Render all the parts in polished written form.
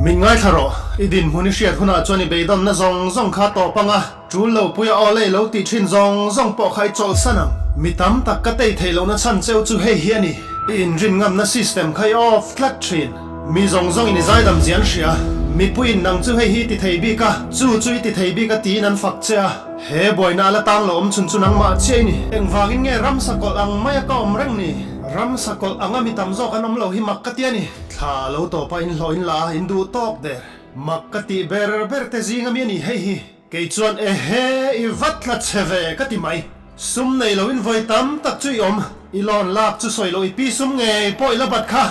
Min ngaithla rawh, i dinhmun i hriat hunah chuan i beidawnna zawng zawng kha tawp anga tul lo puia aw lei lo tih thin zawng zawng pawh kha i chawlhsan ang. Mi tam tak ka tei theih lohna chhan cheu chu hei hi a ni, i inrin ngamna system kha i off tlat thin. Mi zawng zawngin i zaidam zia an hria, mipuiin nang chu hei hi i ti thei bik a, chu chu i ti thei bik a tiin an fak che a. He buaina a la tang lo awm chhun chu nangmah chiah i ni. Engvangin nge ramsa kawlh ang maia ka awm reng ni? Ramsa kawlh anga mi tam zawk an awm lo hi mak ka ti a ni. Thla a lo tawp a, in hlawh in la a, in duh tawk der. Mak ka tih ber ber te zing ami a ni hei hi. Kei chuan ehe i vat tla che ve ka ti mai. Sum nei lo in vawi tam tak chu i awm. I lawn lak chu sawi loh i pi sum ngei pawh i la bat kha.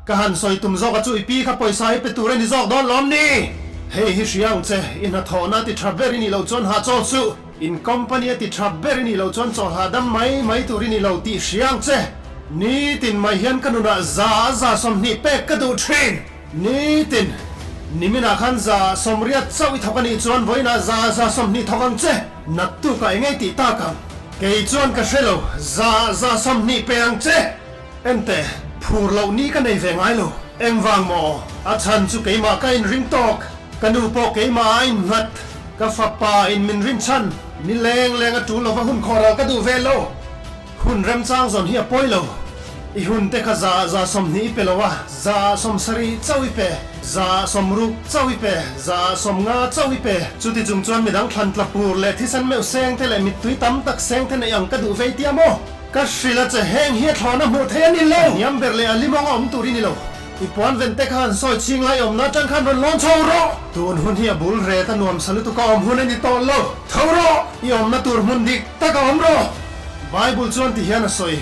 Ka han sawi tum zawk a chu i pi kha pawisa i pe tur a ni zawk dawn lawm ni? Hei hi hria ang che, i hnathawhna ti tha ber i nih loh chuan hahchawl suh. In company a ti tha ber i nih loh chuan chaw hahdam mai mai tur i ni lo tih hria ang che. Nitin mai hian ka nunah 120 pek ka duh thin. Nitin, niminah khan 180 chauh i thawk a nih chuan vawiinah 120 thawk ang che. Naktuk ah engei tih tak ang? Kei chuan ka hre lo, 120 pe ang che. Enteh, phur loh ni ka nei ve ngai lo. Engvang maw? A chhan chu keimah ka inring tawk. Ka nu pawh keimah a innghat. Ka fapa in min rin chhan. Ni leng leng a tul lova hun khawhral ka duh ve lo. Hun remchang zawn hi a pawi lo. I hun te kha 120 i pe lo a, 70 chauh i pe, 60 chauh i pe, 50 chauh i pe. Chuti chung chuan midang thlan tla pur leh thisen meuh seng te leh mittui tam tak seng te neih ang ka duh vei tia maw? Ka hrilh a che, heng hi a thlawhna hmuh theih a ni lo. Hniam ber leh a limawng a awm tur i ni lo. I puan ven te khan sawi chhing lai awmna atang khan rawn lawn chho rawh! Tun hun hi a bul ret a nuam sa lutuk a awm hun a ni tawh lo. Tho rawh! I awmna tur hmun dik tak a awm rawh! Bible chuan ti hian a sawi,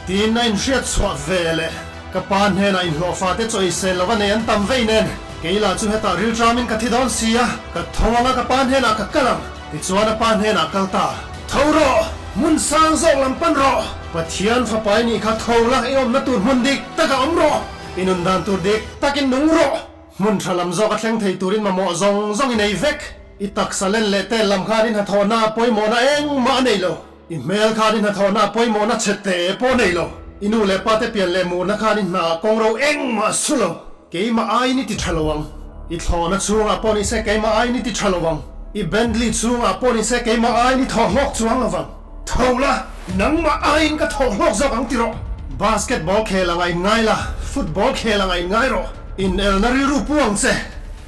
Tin a inhriat chhuah ve leh ka pa hnenah inhlawhfa te chaw ei sel lova nei an tam vei nen, kei lah chu hetah rilṭamin ka thi dawn si a, ka tho anga ka pa hnenah ka kal ang. Tichuan a pa hnenah kal ta. Tho rawh! Hmun sang zawk lam pan rawh! Pathian fapa i nih kha tho la, i awmna tur hmun dik takah awm rawh! I nun dan tur dik takin nung rawh! Hmun tha lam zawk a thleng thei turin mamawh zawng zawng i nei vek. I taksa len leh tel lam khan i hnathawhna a pawimawhna engmah a nei lo. I hmel khan i hnathawhna a pawimawhna chhe te pawh a nei lo. I nu leh pa te pian leh murna khan i hna kawng ro engmah a su lo. Keimah aiin i ti tha lo ang. I thlawhna chhungah pawh ni se keimah aiin i ti tha lo ang. I Bentley chhungah pawh ni se keimah aiin i thawh hlawk chuang lo vang. Tho la, nangmah aiin ka thawh hlawk zawk ang ti rawh. Basketball khel anga in ngai la, football khel anga in ngai rawh. Inelna rilru pu ang che.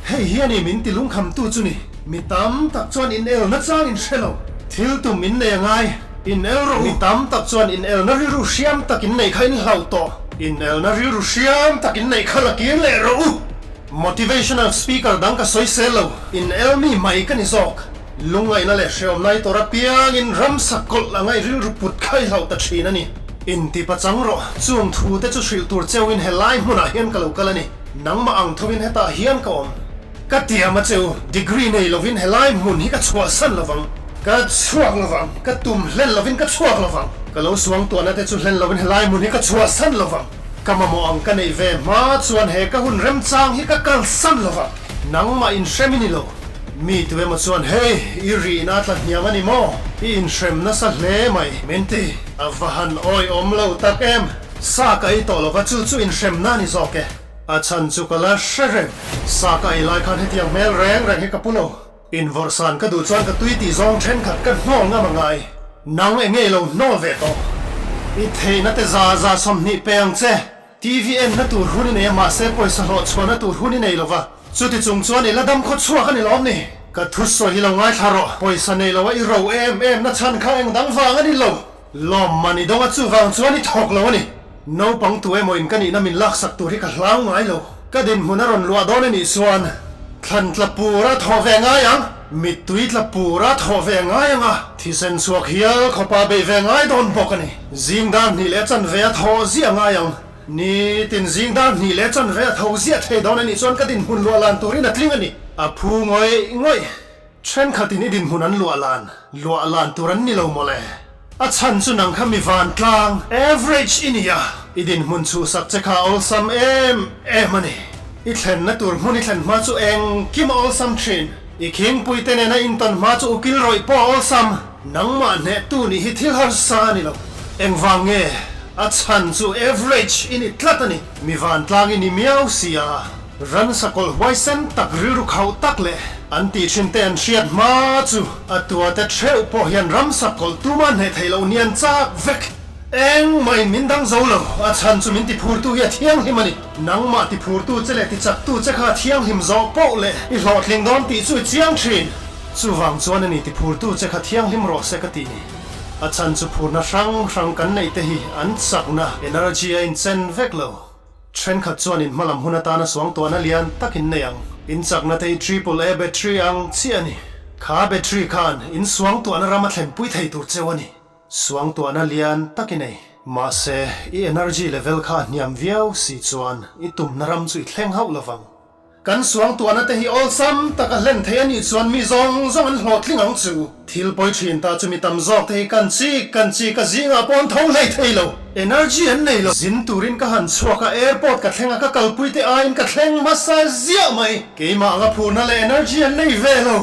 Hei hi a ni min ti lungkhamtu chu ni. Mi tam tak chuan inelna chang in hre lo. Thil tum in nei a ngai. Inel rawh u. Mi tam tak chuan inelna rilru hriam tak in neih kha in hlauh tawh. Inelna rilru hriam tak in neih kha la kir leh rawh u. Motivational speaker dang ka sawi sel lo. Inel mi mai ka ni zawk. Lungngaihna leh hreawmna i tawrh apiangin ramsa kawlh anga i rilru put kha i hlauh ta thin a ni. Inti pachang rawh. Chung thu te chu hrilh tur cheuhin helai hmunah hian ka lo kal a ni. Nangmah ang thovin hetah hian ka awm. Ka tiam a cheu, degree nei lovin helai hmun hi ka chhuahsan lovang. Ka chhuak lovang, ka tum hlen lovin ka chhuak lovang. Ka lo suangtuahna te chu hlen lovin helai hmun hi ka chhuahsan lovang. Ka mamawh ang ka neih ve hma chuan he ka hun remchang hi ka kalsan lovang. Nangmah inhrem i ni lo. Mi tu emaw chuan hei, i rihna a tla hniam a ni maw? I inhrem nasa hle mai, min ti. A va han awihawm lo tak em? Sa ka ei tawh lova chu chu inhremna a ni zawk e. A chhan chu ka la hre reng. Sa ka ei lai khan hetiang hmel reng reng hi ka pu lo. Invawrhsan ka duh chuan ka tui tih zawng thenkhat ka hnawl ngam a ngai. Nang eng nge lo hnawl ve tawh? I theihna te 120 pe ang che. TV enna tur hun i nei a mahse pawisa hlawh chhuahna tur hun i nei lo va. Chuti chung chuan i la dam khaw chhuak a ni lawm ni? Ka thusawi hi lo ngaithla rawh. Pawisa nei lo a i ro em em na chhan kha eng dang vang a ni lo. Lawmman i dawng a chuvang chuan i thawk lo a ni. Naupang tu emaw in ka nihna min laksak tur hi ka hlau ngai lo. Ka dinhmun a rawn luah dawn a nih chuan thlan tla pura thawh ve ngai ang, mittui tla pura thawh ve ngai ang a, thisen chhuak hial khawpa beih ve ngai dawn bawk a ni. Zing dar hnih leh chanve a thawh ziah ngai ang. Nitin zing dar hnih leh chanve a tho ziah thei dawn a nih chuan ka dinhmun luah lan turin a tling a ni. A phu ngawih ngawih. Thenkhatin i dinhmun an luah lan, luah lan tur an ni lo mawle. A chhan chu nang kha mi vantlang, average, i ni a, i dinhmun chhuhsak che kha a awlsam em em a ni. I thlenna tur hmun i thlen hma chu engkim a awlsam thin. I khingpui te nena intawn hma chu ukil rawih pawh a awlsam. Nangmah hnehtu nih hi thil harsa a ni lo. Engvang nge? A chhan chu average i ni tlat a ni. Mi vantlang i ni miau si a. Ransa kawlh huaisen tak rilru khauh tak leh an tih thin te an hriat hma chu a tua te theuh pawh hian ramsa kawlh tuma hneh theih loh ni an chak vek. Engmah in min dang zo lo, a chhan chu min ti phurtu hi a thianghlim a ni. Nangmah ti phurtu che leh ti chaktu che kha a thianghlim zawh poh leh i hlawhtling dawn tih chu i chiang thin. Chuvang chuan a ni ti phurtu che kha thianghlim rawh se ka ti ni. A chhan chu phurna hrang hrang kan neih te hi an chakna, energy, a inchen vek lo. Thenkhat chuan in hmalam hun atana suangtuahna lian tak in nei ang. In chakna te hi triple A battery ang chiah a ni. Kha battery khan in suangtuahna ram a thlenpui thei tur cheu a ni. Suangtuahna lian tak i nei. Mahse, i energy level kha a hniam viau si chuan i tumna ram chu i thleng hauh lovang. Kan suangtuahna te hi awlsam tak a hlen thei a nih chuan mi zawng zawng an hlawhtling ang chu. Thil pawi thin ta chu mi tam zawk te hi kan chik kan chik a zingah pawh an tho hlei thei lo. Energy an nei lo. Zin turin ka han chhuak a, airport ka thleng a, ka kalpui te aiin ka thleng hmasa ziah mai. Keimah anga phurna leh energy an nei ve lo.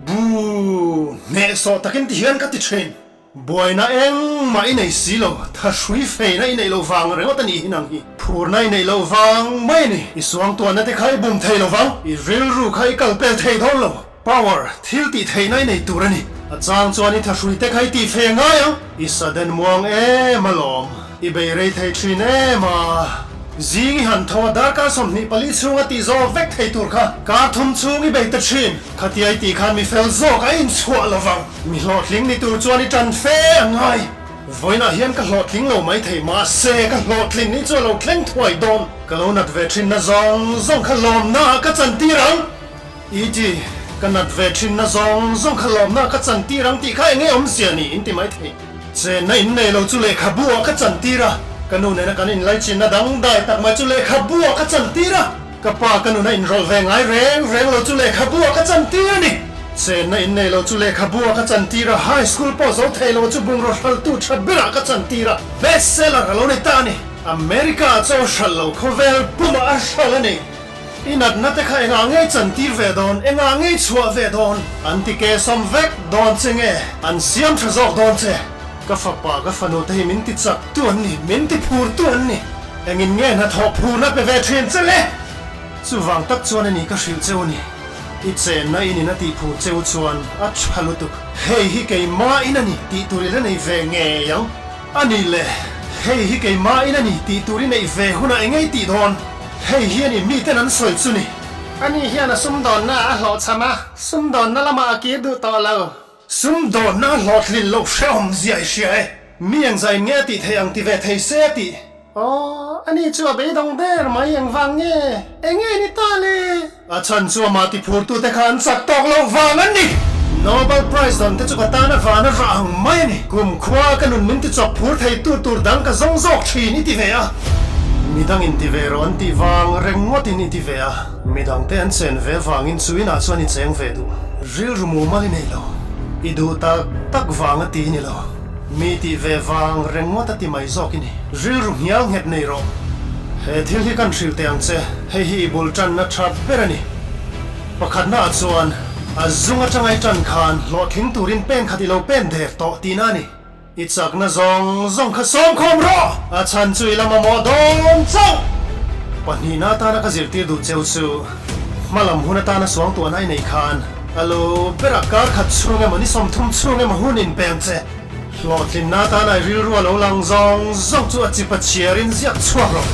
Buh! Hnehsawh takin ti hian ka ti thin. Buaina engmah i nei si lo, thahrui feina i neih loh vang ringawt a nih hi nang hi. Phurna i neih loh vang mai a ni. I suangtuahna te kha i bum thei lo vang, i rilru kha i kal pel thei dawn lo. Power, thil tih theihna i nei tur a ni. A chang chuan i thahrui te kha i tih fe ngai ang. I sudden muang em alawm, i bei rei thei thin em a. Zing i han tho a darkar 24 chhunga tih zawh vek thei tur kha kar thum chhung i bei ta thin. Khatia i tih khan mi fel zawk a inchhuah lo vang. Mi hlawhtling ni tur chuan i ṭan fe a ngai. Vawiinah hian ka hlawhtling lo mai thei, mahse ka hlawhtlin ni chu a lo thleng thuai dawn. Ka lo nat ve ṭhinna zawng zawng kha lawmnaah ka chantir ang. ET, Ka nat ve ṭhinna zawng zawng kha lawmnaah ka chantir ang tih kha eng nge awmzia ni in ti mai thei. Chenna in nei lo chu lehkhabu ah ka chantir a, ka nu nena kan inlaichinna dangdai tak mai chu lehkhabu ah ka chantir a. Ka pa ka nuna inrawlh ve ngai reng reng lo chu lehkhabu ah ka chantir a ni. Chenna in nei lo chu lehkhabu ah ka chantir a, high school pawh zo thei lo chu bungraw hraltu tha berah ka chantir a, best seller a lo ni ta a ni. America ah chaw hralh lo khawvel pumah a hralh a ni. I natna te kha engah ngei chantir ve dawn, engah ngei chhuah ve dawn? An ti ke sawm vek dawn che nge an siam tha zawk dawn che? Ka fapa ka fanu te hi min ti chak tu an ni, min ti phur tu an ni. Engin nge hnathawh phurna pe ve thin che le? Chuvang tak chuan a ni ka hrilh cheu a ni. I chenna in in a tih phur cheu chuan a tha lutuk. Hei hi keimah in a ni tih tur i la nei ve ngei ang. A nih le, hei hi keimah in a ni tih tur i neih ve hunah eng ei tih dawn? Hei hi a ni miten an sawi chu ni. Ani hian a sumdawnna a hlawhchham a, sumdawnna lamah a kir duh tawh lo. Sumdawnna a hlawhtlin loh hrehawm zia i hria e. Mi engzah in nge a tih theih ang ti ve thei se a tih. Aw, ani chu a beidawng ber mai engvang nge? Enge ni ta le? A chhan chu amah ti phurtute kha an chak tawk loh vang an ni. Nobel Prize dawn te chu ka tan a van a rah ang mai a ni. Kum khua ka nun min ti chawp phur thei tu tur dang ka zawng zawk thin i ti ve a. Midang in ti ve rawh an tih vang rengawt in i ti ve a. Midang te an chen ve vangin chu inah chuan i cheng ve duh. Rilru mumal i nei lo. I duh tak tak vang a ti i ni lo. Mi tih ve vang rengawt a ti mai zawk i ni. Rilru hnial nghet nei rawh. He thil hi kan hrilh teh ang che. Hei hi i bul tanna tha ber a ni. Pakhatna ah chuan a zung atanga i tan khan hlawhtling turin pen khat i lo pen der tawh tihna a ni. I chakna zawng zawng kha sawmkhawm rawh! A chhan chu i la mamawh dawn chauh! Pahnihna atana ka zirtir duh cheu chu hmalam hun atana suangtuahna i neih khan a lo berah kar khat chhung emaw ni 30 chhung emaw hun inpeng che. Hlawhtlinna atana i rilru a lo lang zawng zawng chu a chip a chhiarin ziak chhuak rawh.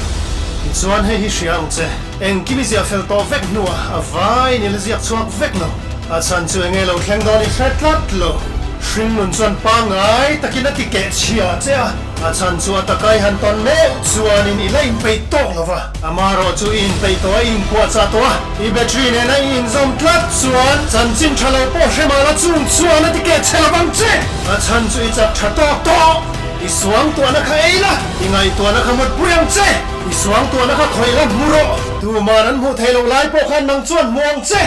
Tichuan hei hi hria ang che, engkim i ziah fel tawh vek hnuah a vaiin i la ziak chhuak vek lo. A chhan chu enge lo thleng dawn i hre tlat lo. Hringnun chuan pangngai takin a ti keh chhia che a, a chhan chu a taka i han tawn meuh chuanin i la inpeih tawk lo va. Amaherawh chu i inpeih tawh a, i inpuahchah tawh a, i battery nena i inzawm tlat chuan chanchin tha lo pawh hre mah la chung chuan a ti keh chhe lo vang che. A chhan chu i chak tha tawk tawh, i suangtuahna kha ei la, i ngaihtuahna kha mutpui ang che, i suangtuahna kha khawih la hmu rawh, tuman an hmuh theih loh lai pawh khan nang chuan hmu ang che.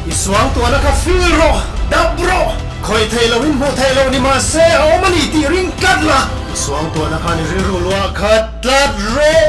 I suangtuahna kha feel rawh, dap rawh, khawih theih loh in hmuh theih loh ni mahse a awm a ni tih ring tlat la. I suangtuahna khan i rilru luah khat tlat rawh.